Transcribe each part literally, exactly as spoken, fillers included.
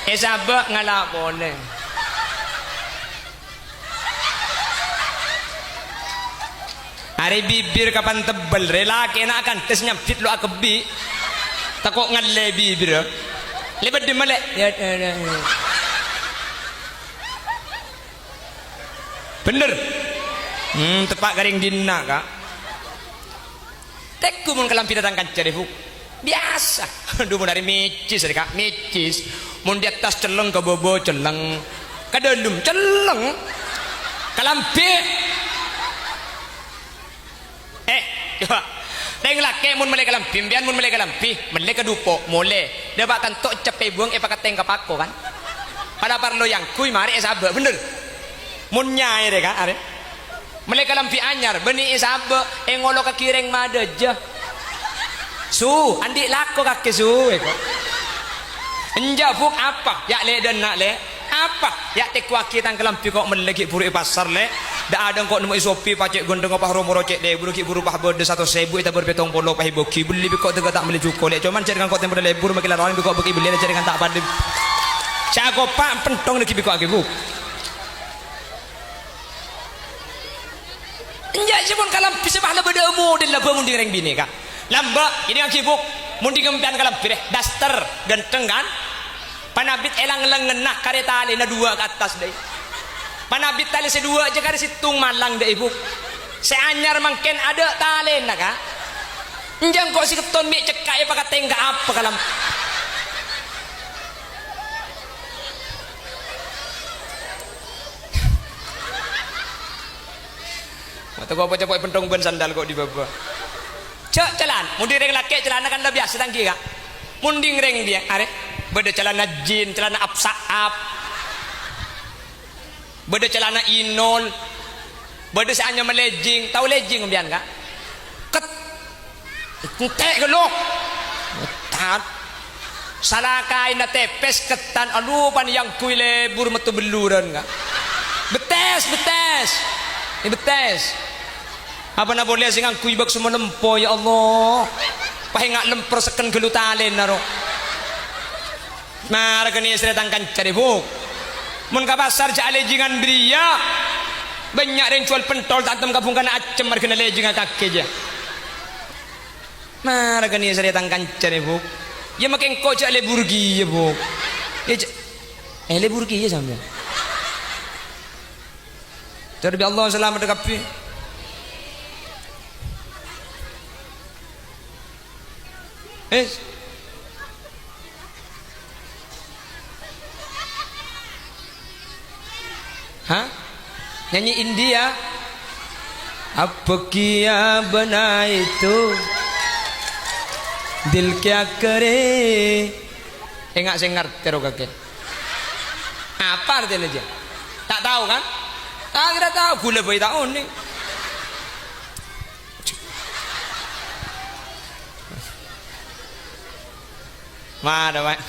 Èsabâ' ngala' polè. Arè bibir kapan tebbel, rè lakèna akantès nyambit lo' akebbhi'. Tako' ngallè bibirra. Lè bâdâ malè. Bhender. Hmm, teppa' ka rèng dinna', Ka'. Tèngghu mon kalambhina tang kanca, Bu. Biyasa. Dhu mon arè mèjjhis, arè, Ka', mèjjhis. Mon di attas celleng, ka bâbâ celleng. Ka dâlem celleng. Kalambhi. Eh, coba. Rèng lakè' mon mellè kalambhi, sampèyan mon mellè kalambhi, mellè ka dupo', molè. Dâpa' tanto ceppè buwâng èpakattèng ka pako, kan? Padâ parlo èangghuy, marè èsabâ', bhender? Mon nyaè rè, Ka', arè. Mellè kalambhi anyar, bânnè èsabâ', èngolokaghi rèng madâjâ. Su, andi' lako kakè, Su, èko. Enjâ', Bu', apa? Ya', Lè', dânna', Lè'. Apa? Ya', tèngghuwâghi tang kalambhi ko' mellè ghi' bhuru è pasar, Lè'. Dâ'-adâ' ko' nemmo'è sopè pacè' ghundheng pas ro-moro cè' dhibur ghi' bhuru pas bâdâ satos èbu ètabâr pèttong polo pas èbâghi bellè bi' ko' tèga ta' mellè jhuko, Lè'. Coman jârèngan ko' tèmpo dhâlebur makè la rowang bi' ko' bâghi bellè jârèngan ta' padâ. Sè akopa' pentong laghi bi' ko' aghi, Bu'. Enjâ' sè mon kalambhi sè pas la bâdâ model la bâ' mondhing rèng binè', Ka'. Lambâ', ini kan sibuk. Mondhing sampèyan kalambhi rè, daster, ghântheng, kan? Panabit èlang-lengngenna karè talèna duwâ' ka attas, dâi. Panabit talè sè duwâ' jâ karè sèttong malang, dâi, Bu'. Sè anyar mangkèn adâ' talèna, Ka'. Enjâ' ko' sè ketton mè' cekka' èpakattèng ka apa kalam. Mata ko' apa-apa pentong bân sandal ko' di bâbâ. Jâ' calana, mondhing rèng lakè' calana kan la biyasa tang ghi, Ka'. Mondhing rèng dhiyâ, arè. Bâdâ calana jin, calana apsaap. Bâdâ calana inol. Bâdâ sè anyama lejing. Tao lejing sampèyan, Ka'? Ket-, Entek ghâllu. Tat. Sala kaènna tèpès kettan, adu, pan èangghuy lebur metto bellurân, Ka'. Bettès, bettès. È bettès. Apana polè sè ngangghuy bâk sè malempo, ya Allah. Pas enga' lemper sekken ghâllu talèna, ro. Mara ghânèka sèrè tang kanca, Bu'. Mon ka pasar jâ' alejingan bâriyâ. Bânnya' rèng juwâl pentol ta' tem ka bhungkana accem marghâna lejingnga kakè, jâ. Mara ghânèka sèrè tang kanca, Bu'. Iyâ, makè engko' jâ' lebur kèya, Bu'. Iyâ, jâ-, eh, lebur kèya sampèyan. Jârèya bi' Allah salamet kabbhi. Eh. Hah? Nyanyi India? Apa kiya bana itu? Dil kya kare? Enga' sè ngartè ro kakè. Apa artèna, jâ? Ta' tao, kan? Ta' kèra tao, ghulâ bhâi ta' onèng. Mara, Pak.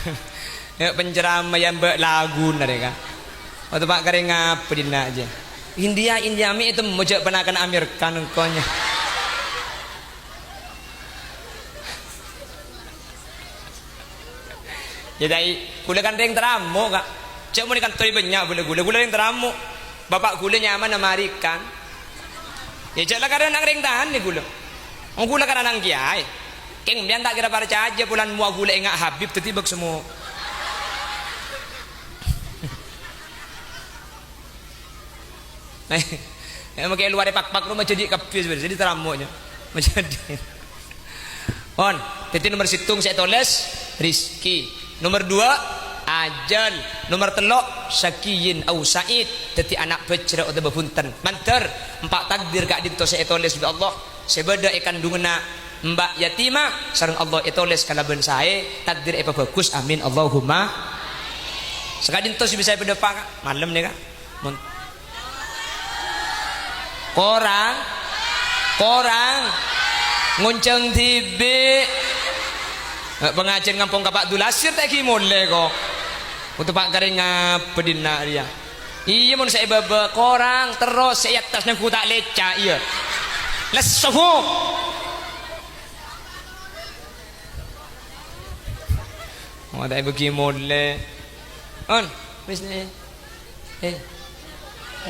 Ya, penceramah ya, Mbak, laguna rè, Ka'. Waktu Pak Karè ngapa dinna' jâ? India, India, mè' ètemmo jâ' panakanna Amir Khan engko' nyè. Ya, dâi, ghulâ kan rèng Taramo, Ka'. Jâ' mon è kantor bânnya' ghulâ-ghulâ, ghulâ rèng Taramo. Bapa' ghulâ nyamana Marikan. Ya, jâ' la karè ana' rèng Tani ghulâ. Wong ghulâ kan ana' kèyaè. Kèng sampèyan ta' kèra parcajâ, polana mowa ghulâ enga' Habib dhâddhi bâk semmo. Eh, makè luarè pakpak ro majâdhi' kabbhi, jâdhi Taramo, nya. Majâdhi'. Pon, dhâddhi nomer sèttong sè ètolès, Rizki. Nomer duwâ', ajâl. Nomer tello', Sakiyin au Said. Dhâddhi ana' bhâjhrâ otabâ bhunten. Mandhâr, empa' takdir ka'dinto sè ètolès bi' Allah. Sè bâdâ è kandhunganna Mbak Yatimah sareng Allah ètolès kalabân saè, takdir èpabhâghus. Amin, Allahumma. Saka'dinto sè bisa èpadâpa', Ka'. Malem nèka. Mon-, Korang? Korang? Ngonjhâng dhibi'. Eh, pangajhiyân ngampong ka Pak Dulasir ta' ghi' molè, ko'. Untuk Pak Karè ngapa dinna' rèya? Iyâ, mon sè è bâbâ korang, terros sè è attas nènggu ta' lèca', iyâ. Lesso, Bu. Oh, ta' èbâghi molè. On, wis, eh. Eh.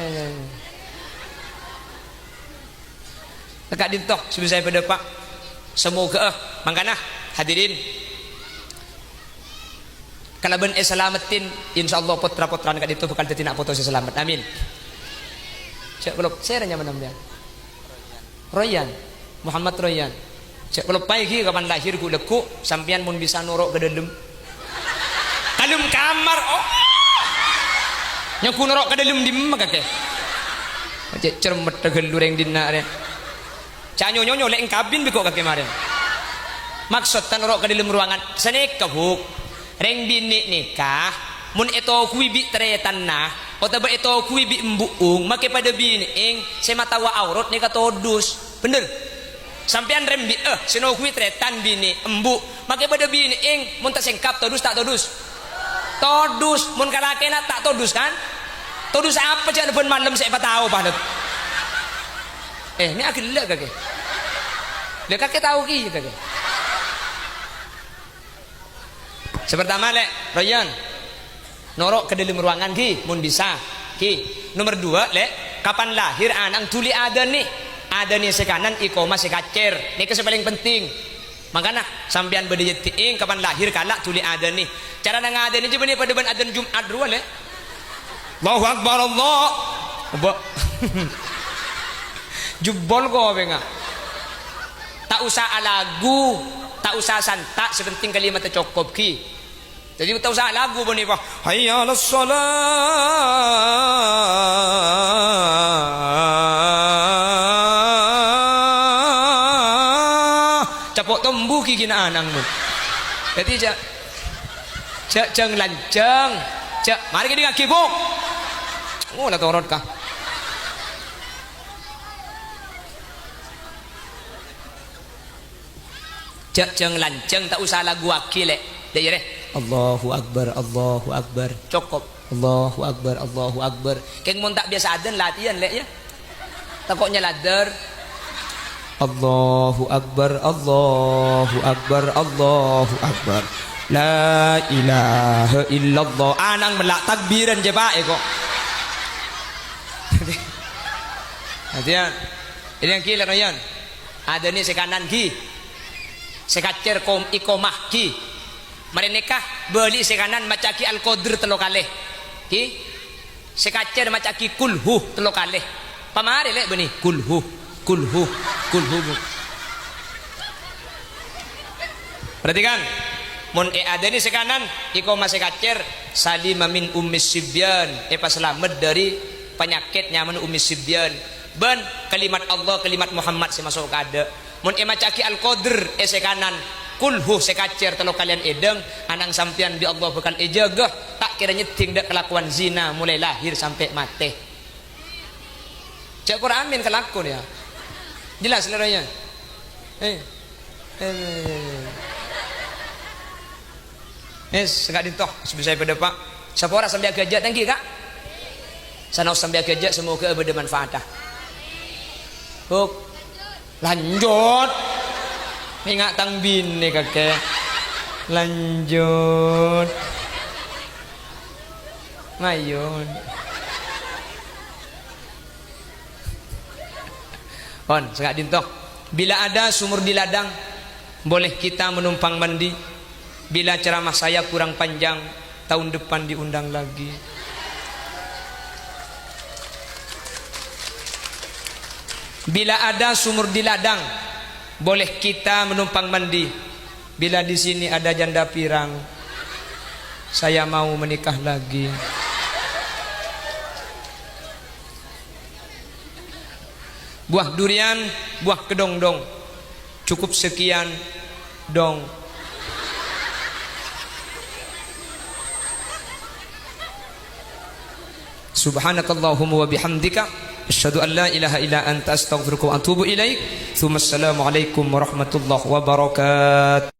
Eh. Ka'dinto sè bisa èpadhâpa'. Samoghâ'â, eh, mangkana, hadirin, kalabân èsalameddhi, insyaallah potra-potrana ka'dinto bhâkal dhâddhi na' poto sè salamet. Amin. Jhâ' kalop-, sèra nyamana sampèyan? Royan. Muhammad Royan. Jhâ' kaloppaè ghi, kapan lahir ghu'-lagghu', sampèyan mon bisa noro' ka dhâlem. Ka dhâlem kamar, oh. Nyangghu noro' ka dhâlem dimma kakè? Cè' cermet ghâllu rèng dinna' rè. Ca' nyo-nyonyo lè' èngkabin bi' ko' kakè marèn. Maksod ta' noro' ka dhâlem ruangan. Sanèka, Bu'. Rèng binè' nèka, mon ètoghuwi bi' tarètanna, otabâ ètoghuwi bi' embu'eng, makè padâ binè'eng, sè matawa aurat nèka todus. Bhender? Sampèyan rèng bi-, eh, sè noghuwi tarètan binè', embu', makè padâ binè'eng, mon ta' sèngkap, todus ta' todus? Todus. Mon kalakèna ta' todus, kan? Todus apa jhâ' bân malem sè èpatao, palet? Eh, nè aghellâ' kakè. Lha kakè tao kèya kakè. Sè partama, Lè', Royan. Noro' ka dhâlem ruangan, ghi, mon bisa, ghi. Nomer duwâ', Lè', kapan lahir ana'na dhuli adânè. Adânè sè kanan, iqamah sè kacèr. Nèka sè palèng penting. Mangkana, sampèyan bâdâ yâ dhi'eng, kapan lahir kala' dhuli adânè. Carana ngadânè jâ bânnè padâ bân adân Jum'at rowa, Lè'. Allahu Akbar, Allah. Ba-, jebol kopèngnga. Ta' osa alaghu, ta' osa santa', sè penting kalimatta cokop, ghi. Dhâddhi, ta' osa alaghu bânnè, Pak. Hayya 'alas shalah. Capo' tombu ghighina ana'na. Dhâddhi, jhâ', jhâ', jhâng lanjhâng. Jhâ', marè kèdhingngaghi, Bu'. Oh, la torot, ka. Jhâ', jhâng lanjhâng, ta' osa laghuwaghi, Lè'. Dâ' iyâ, rè. Allahu Akbar, Allahu Akbar. Cokop. Allahu Akbar, Allahu Akbar. Kèng mon ta' biyasa adân, latèyan, Lè', yâ. Tako' nyaladdhâr. Allahu Akbar, Allahu Akbar, Allahu Akbar. La ilaha illallah. Ana'na mella' takbiran, jhâ' pa'è, ko'. Latèyan. Ini yang gila, Royan. Adânè sè kanan, ghi. Sè kacèr kom-, iqamah, ghi. Marè nèka, bâli' sè kanan maca'aghi Al-Qadr tello kalè. Ghi. Sè kacèr maca'aghi Kulhu tello kalè. Pamarè, Lè', bânnè. Kulhu, Kulhu, Kulhu. Perhatikan. Mon èadânè sè kanan, iqamah sè kacèr, salima min ummis sibyan, èpasalamet dâri panyakèt nyamana ummis sibyan. Bân kalimat Allah, kalimat Muhammad sè maso' ka adâ'. Mon èmaca'aghi Al-Qadr è sè kanan, Kulhu sè kacèr tello kalèyan èdhâng, ana'na sampèyan bi' Allah bhâkal èjâgâ, ta' kèra nyèddhing dâ' kalakowan zina molaè lahir sampè' matè. Jhâ' kor amin kalako, yâ. Jelas, Lè', Royan? Eh. Eh. Eh, sè ka'dinto, sè bisa èpadhâpa'. Sapora sampè' aghâjâ' tèngghi, Ka'? Sanaos sampè' aghâjâ', samoghâ bâdâ manfaatta. Huk. Lanjut. Enga' tang binè, kakè. Lanjut. Ngayon. On, sè ka'dinto. Bila ada sumur di ladang, boleh kita menumpang mandi. Bila ceramah saya kurang panjang, tahun depan diundang lagi. Bila ada sumur di ladang, boleh kita menumpang mandi. Bila di sini ada janda pirang, saya mau menikah lagi. Buah durian, buah kedondong. Cukup sekian, dong. Subhanakallahumma wa bihamdika, asyhadu an la ilaha illa anta, astaghfiruka wa atubu ilaik. Tsumma assalamualaikum warahmatullahi wabarakatuh.